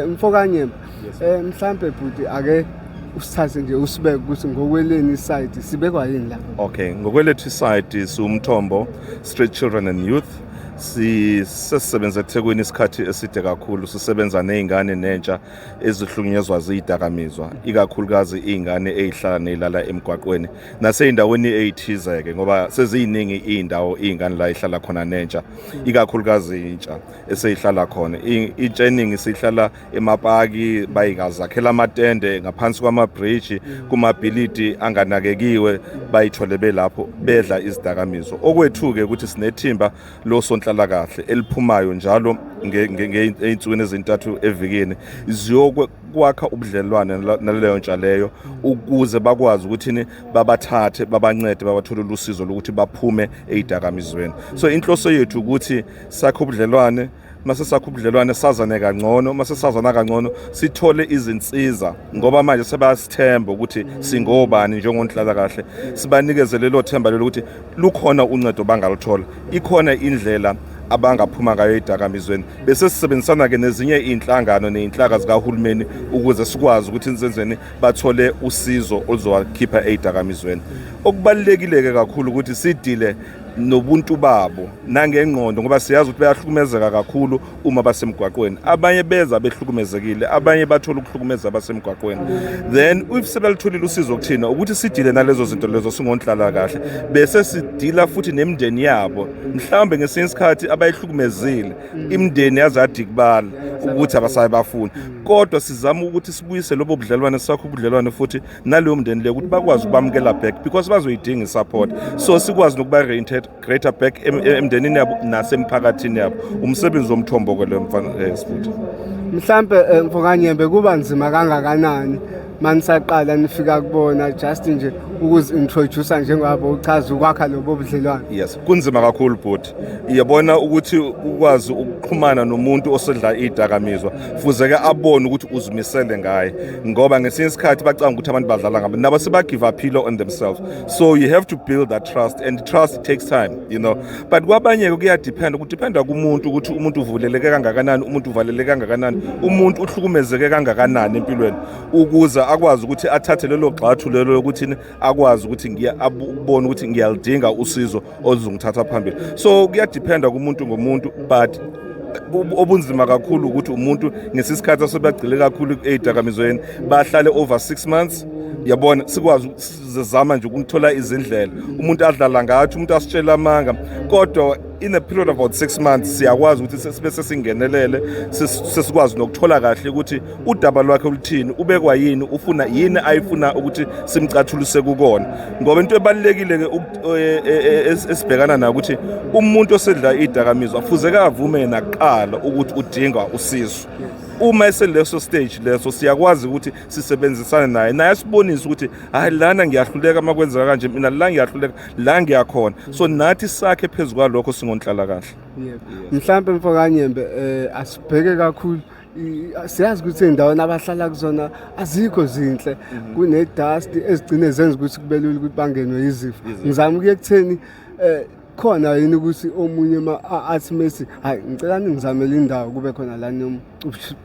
Mfokanyembe, mhlambe bhuti, ake usithathe nje usibeke ukuthi ngokweleni side sibekwa yini la? Okay, ngokwelethu side siwumthombo Street Children and Youth. Si sesisebenza eThekwini isikhathi eside kakhulu, sisebenza nezingane nentsha ezihlukunyezwa zidakamizwa, ikakhulukazi izingane ezihlala nezilala emgwaqweni naseyindaweni ezithize-ke, ngoba seziyiningi izindawo izingane la ihlala khona nentsha, ikakhulukazi intsha eseyihlala khona. Intsha eningi sihlala emapaki, bayikazakhela amatende ngaphansi kwamabhriji, kumabhilidi anganakekiwe, bayithole belapho bedla izidakamizwa. Okwethu-ke ukuthi sinethimba losonhlalakahle eliphumayo njalo ey'nsukwini ezintathu evikini ziyokwakha ubudlelwane naleyo ntsha leyo, ukuze bakwazi ukuthi babathathe, babancede, babatholele usizo lokuthi baphume ey'dakamizweni. So inhloso yethu ukuthi sakhe ubudlelwane. Mase sakhe ubudlelwane, sazane kangcono. Mase sazana kangcono, sithole izinsiza, ngoba manje sebayasithemba ukuthi singobani njengonhlalakahle. Sibanikeze lelo themba lelo ukuthi lukhona uncedo bangaluthola, ikhona indlela abangaphuma ngayo ey'dakamizweni. Bese sisebenzisana-ke nezinye iy'nhlangano ney'nhlaka zikahulumeni ukuze sikwazi ukuthi senzeni, bathole usizo oluzobakhipha ey'dakamizweni. Okubalulekile-ke kakhulu ukuthi sidile nobuntu babo nangengqondo, ngoba siyazi ukuthi bayahlukumezeka kakhulu uma basemgwaqweni. Abanye beza behlukumezekile, abanye bathola ukuhlukumeza basemgwaqweni. Then if sebelutholile usizo kuthina, ukuthi sidile nalezo zinto lezo singonhlala kahle, bese sidila futhi nemindeni yabo, mhlawumbe ngesinye isikhathi abayihlukumezile imindeni yaze yadikibala ukuthi abasaye bafuni, kodwa sizama ukuthi sibuyise lobo budlelwane, sakho ubudlelwane futhi naleyo mndeni leyo, ukuthi bakwazi ukubamukela back, because bazoyidinga i-support. So sikwazi nokuba reintegrate back emndenini yabo nasemphakathini yabo. Umsebenzi womthombo-ke leyo, mfana, Sibhuti. Mhlambe, mfokanyembe, kuba nzima kangakanani manisaqala nifika kubona, just nje ukuzi-introduce njengoba uchaza, ukwakha lobo budlelwane? Yes, kunzima kakhulu bhuti. Iyabona ukuthi ukwazi ukuxhumana nomuntu osedla idakamizwa, fuzeke abone ukuthi uzimisele ngaye, ngoba ngesinye isikhathi bacanga ukuthi abantu badlala ngabo, nabo seba-give up on themselves. So you have to build that trust, and trust takes time. But kwabanye-ke kuyadependa, kudependa kumuntu ukuthi umuntu uvuleleke kangakanani, umuntu uvaleleke kangakanani, umuntu uhlukumezeke kangakanani empilweni, ukuze akwazi ukuthi athathe lelo gxathu lelo lokuthi akwazi ukuthi ukubona ukuthi ngiyalidinga usizo oluzongithatha phambili. So kuyadependa kumuntu ngomuntu, but obunzima kakhulu ukuthi umuntu ngesisikhathi asebagcile kakhulu ey'dakamizweni, bahlale over 6 months, yabona, sikwazi sizama nje ukuthola izindlela, umuntu adlala ngathi, umuntu asitshela amanga, kodwa in a period of about 6 months siyakwazi ukuthi sibe sesingenelele, sesikwazi nokuthola kahle ukuthi udaba lwakhe oluthini, ubekwa yini, ufuna yini, ayifuna ukuthi simcathulise kukona. Ngoba into ebalulekile-ke esibhekana nayo ukuthi umuntu osedla idakamizwa fuzeke avume nakuqala ukuthi udinga usizo. Uma eseleso stage leso, siyakwazi ukuthi sisebenzisane naye, naye asibonise ukuthi hayi, lana ngiyahluleka, uma kwenzeka kanje mina la ngiyahluleka, la ngiyakhona. So nathi sakhe phezu kwalokho singonhlala kahle. Yebo. Mhlambe, mfokanyembe, asibheke kakhulu siyazi ukuthi ey'ndaweni abahlala kuzona azikho zinhle, kune-dust ezigcine zenza ukuthi kube lula ukuthi bangenwe izifo. Ngizama ukuya ekutheni khona yini ukuthi omunye athi mesi, "Hayi, ngicela ningizamele indawo," kube khona la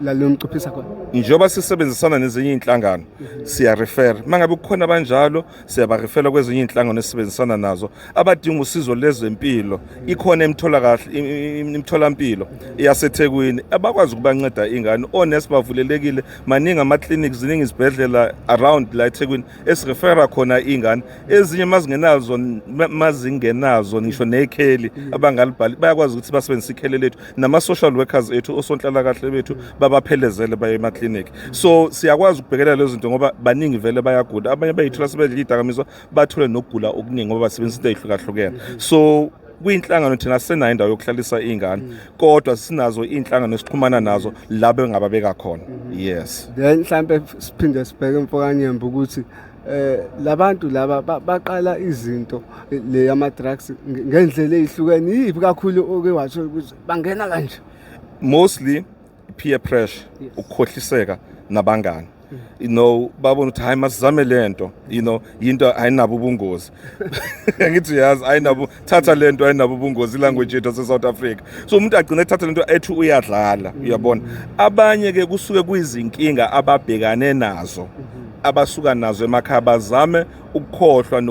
la niyomcuphisa khona? Njengoba sisebenzisana nezinye iy'nhlangano, siyarefera uma ngabe kukhona abanjalo, siyabarefera kwezinye iy'nhlangano esisebenzisana nazo abadinga usizo lezempilo. Ikhona imthola kahle imitholampilo yaseThekwini abakwazi ukubanceda ingane. Onesi bavulelekile, maningi ama-clinics, ziningi izibhedlela around la eThekwini esirefera khona iy'ngane. Ezinye mazingenazo ngisho nekheli abangalibhali, bayakwazi ukuthi basebenzise ikheli lethu nama-social workers ethu, osonhlalakahle bethu, babaphelezele baye emaklinikhi. So siyakwazi ukubhekelela lezo zinto, ngoba baningi vele bayagula. Abanye bayithola sebedla iy'dakamizwa, bathole nokugula okuningi ngoba basebenzisa into ey'hlukahlukene. So kuyinhlangano thina sisenayo indawo yokuhlalisa iy'ngane, kodwa sinazo iy'nhlangano esixhumana nazo la bengababeka khona, yes. Then mhlambe siphinde sibheke, mfokanyembe, ukuthi labantu laba baqala izinto le yama drugs ngendlela ezihlukene. Yiphi kakhulu oke wathola ukuthi bangena kanje? Mostly peer pressure, ukukhohliseka nabangani. Babona ukuthi, hayi, masizame lento, into ayinabo ubungozi. Ngithi yazi ayinabo, thatha lento, ayinabo ubungozi, language yethu yase South Africa. So umuntu agcine ethatha lento ethi uyadlala, uyabona. Abanye ke kusuke kuyizinkinga ababhekane nazo, abasuka nazo emakhaya, bazame ukukhohlwa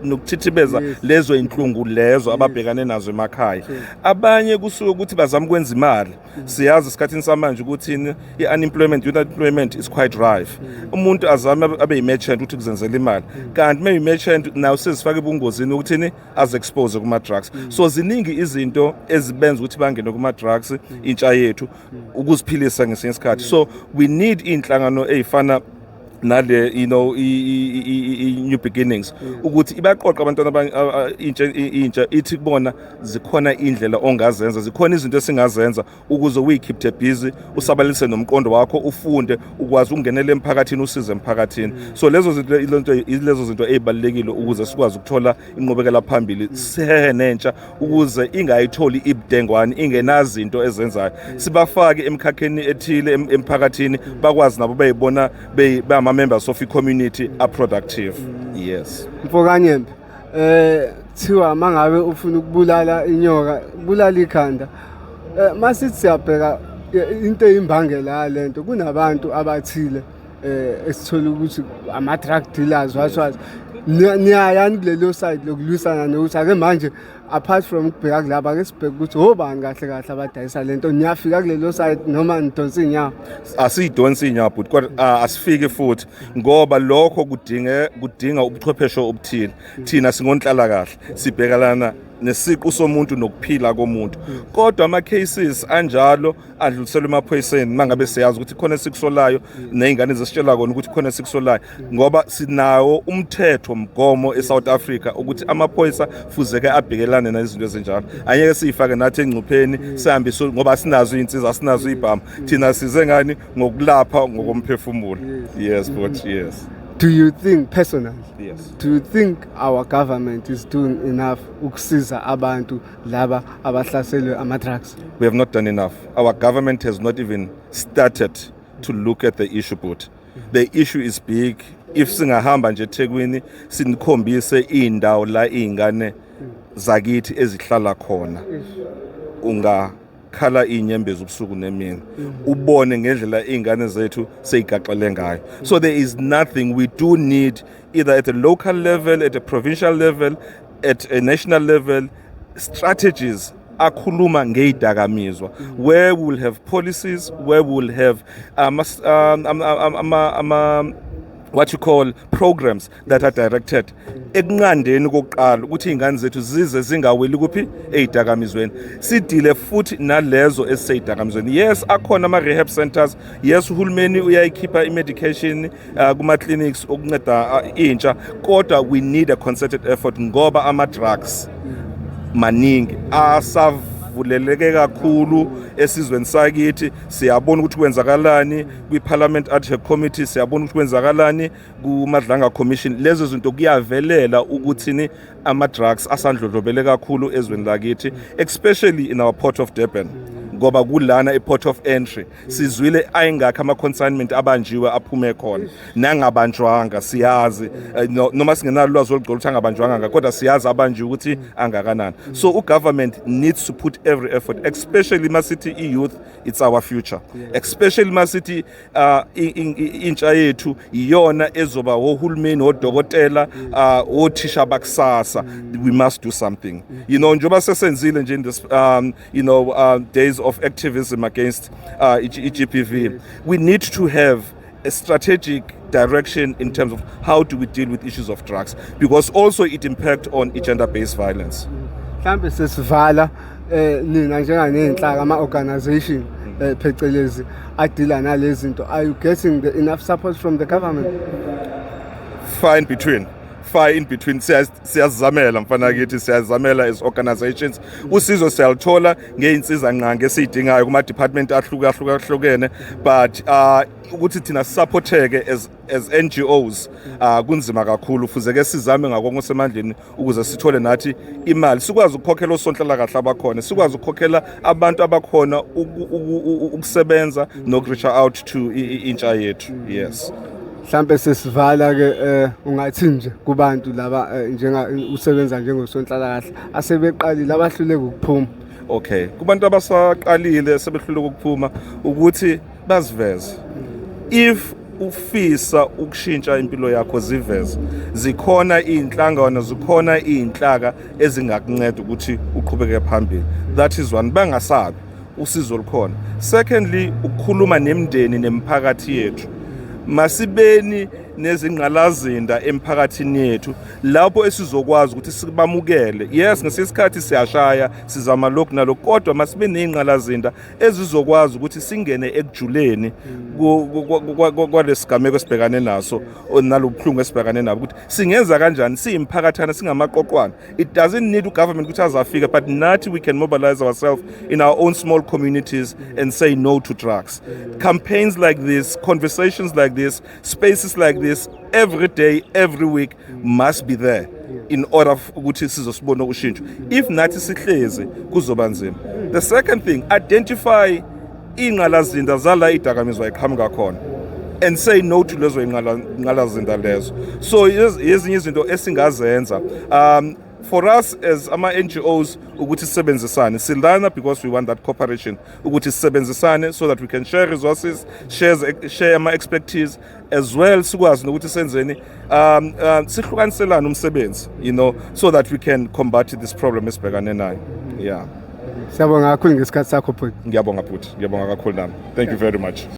nokuthithibeza lezo inhlungu lezo ababhekane nazo emakhaya. Abanye kusuke ukuthi bazama ukwenza imali. Siyazi esikhathini samanje ukuthi i-unemployment, youth unemployment is quite rife. Umuntu azame abe yi-merchant ukuthi kuzenzela imali, kanti uma yi-merchant nawe sezifaka ebungozini ukuthini aze-expose kuma-drugs. So ziningi izinto ezibenza ukuthi bangene kuma-drugs intsha yethu, ukuziphilisa ngesinye isikhathi. So we need iy'nhlangano ey'fana nale i New Beginnings ukuthi ibaqoqa abantwana intsha, ithi kubona zikhona indlela ongazenza, zikhona izinto esingazenza ukuze uyi-keep busy, usabalise nomqondo wakho, ufunde, ukwazi ukungenela emphakathini, usize emphakathini. So lezo zinto, lezo zinto ezibalulekile ukuze sikwazi ukuthola inqubekela phambili, sihehe nentsha ukuze ingayitholi ibudengwane, ingenazinto ezenzayo. Sibafake emkhakheni ethile emphakathini, bakwazi nabo beyibona bama members of i-community are productive, yes. Mfokanyembe, kuthiwa mangabe ufuna ukubulala inyoka, bulala ikhanda. Masithi siyabheka into eyimbangela yalento, kunabantu abathile esithola ukuthi ama drug dealers wathi niyayani kulelo side lokulwisana nokuthi ake manje, apart from ukubheka kulaba, ake sibheke ukuthi obani kahle kahle abadayisa lento. Niyafika kulelo side noma nidonsa inyawo? Asiyidonsi inyawo, but kodwa asifiki futhi, ngoba lokho kudinga ubuchwepheshe obuthile. Thina singonhlala kahle sibhekalana nesiqu somuntu nokuphila komuntu, kodwa ama cases anjalo adluliselwe emaphoyiseni mangabe siyazi ukuthi khona esikusolayo, nezingane zesitshela kona ukuthi khona esikusolayo, ngoba sinawo umthetho mgomo eSouth Africa ukuthi amaphoyisa fuzeke abhekelane nezinto ezinjalo. Angeke siyifake nathi engcupheni sihambise, ngoba asinazo izinsiza, asinazo ibhamu. Thina size ngani? Ngokulapha ngokomphefumulo. Yes, but yes. Do you think personally, Yes. do you think our government is doing enough ukusiza abantu laba abahlaselwe ama-drugs? We have not done enough. Our government has not even started to look at the issue, but the issue is big. If singahamba nje eThekwini, sinikhombise indawo la izingane zakithi ezihlala khona, ungakhala inyembezi ubusuku nemini, ubone ngendlela izingane zethu seyigaxele ngayo. So there is nothing. We do need, either at a local level, at a provincial level, at a national level, strategies akhuluma ngeyidakamizwa, where we will have policies, where we will have ama what you call programs that are directed ekunqandeni kokuqala ukuthi izingane zethu zize zingaweli kuphi? Ezidakamizweni. Sidile futhi nalezo esiseyidakamizweni. Yes, akhona ama rehab centers. Yes, uhulumeni uyayikhipha i-medication kuma clinics okunceda intsha, kodwa we need a concerted effort, ngoba ama drugs maningi asavuleleke kakhulu esizweni sakithi. Siyabona ukuthi kwenzakalani kwi-Parliament Ad Hoc Committee, siyabona ukuthi kwenzakalani kuMadlanga Commission. Lezo zinto kuyavelela ukuthi ni ama-drugs asandlondlobele kakhulu ezweni lakithi, especially in our port of Durban, ngoba kulana i-port of entry. Sizwile ayingakho ama-consignment abanjiwe aphume khona nangabanjwanga. Siyazi noma singenalo ulwazi olugcwele ukuthi angabanjwanga nga, kodwa siyazi abanjiwe ukuthi angakanani. So ugovernment needs to put every effort, especially masithi i-youth, it's our future, especially masithi intsha yethu iyona ezoba ohulumeni, odokotela, othisha bakusasa. We must do something njengoba sesenzile nje in this days of activism against i-GBV. We need to have a strategic direction in terms of how do we deal with issues of drugs, because also it impact on gender based violence. Mhlambe sesivala, nina njenganenhlaka, ama organization phecelezi adila nalezi zinto, are you getting the enough support from the government? Fine between. Far in between. Siyazamela, mfana kithi, siyazamela as organizations. Usizo siyalithola ngeyinsiza nqangi esiyidingayo kuma department ahlukahlukene, but ukuthi thina sisupporteke as NGOs kunzima kakhulu. Fuzeke sizame ngakonke osemandleni ukuze sithole nathi imali, sikwazi ukukhokhela osonhlalakahle abakhona, sikwazi ukukhokhela abantu abakhona ukusebenza nokureach out to intsha yethu, yes. Mhlambe sesivala ke, ungathi nje kubantu laba njenga usebenza njengosonhlalakahle asebeqalile, abahluleka ukuphuma? Okay, kubantu abasaqalile sebehluleka ukuphuma, ukuthi baziveze. If ufisa ukushintsha impilo yakho, ziveze. Zikhona iy'nhlangano, zikhona iy'nhlaka ezingakunceda ukuthi uqhubeke phambili. That is one, bangasabi, usizo lukhona. Secondly, ukukhuluma nemindeni nemiphakathi yethu. Masibeni nezingqalazinda emphakathini yethu lapho esizokwazi ukuthi sibamukele. Yes, ngesikhathi siyashaya, sizama lokhu nalokhu, kodwa masibe nezingqalazinda ezizokwazi ukuthi singene ekujuleni kwalesigameko esibhekane naso, nalobuhlungu esibhekane nabo, ukuthi singenza kanjani siyimphakathana, singamaqoqwana. It doesn't need ugovernment ukuthi azafika, but nathi we can mobilize ourselves in our own small communities and say no to drugs. Campaigns like this, conversations like this, spaces like this, every day, every week, must be there in order ukuthi sizosibona ushintsho. If nathi sihlezi, kuzoba nzima. The second thing, identify ingqalazinda zala idakamizwa iqhamuka khona and say no to lezo ingqalazinda lezo. So ezinye izinto esingazenza for us as ama-NGOs ukuthi sisebenzisane silana, because we want that cooperation, ukuthi sisebenzisane so that we can share resources, share ama-expertise as well, sikwazi nokuthi senzeni, sihlukaniselane umsebenzi so that we can combat this problem esibhekane nayo, yeah. Siyabonga kakhulu ngesikhathi sakho, bhuti. Ngiyabonga, bhuti, ngiyabonga kakhulu nami. Thank you very much.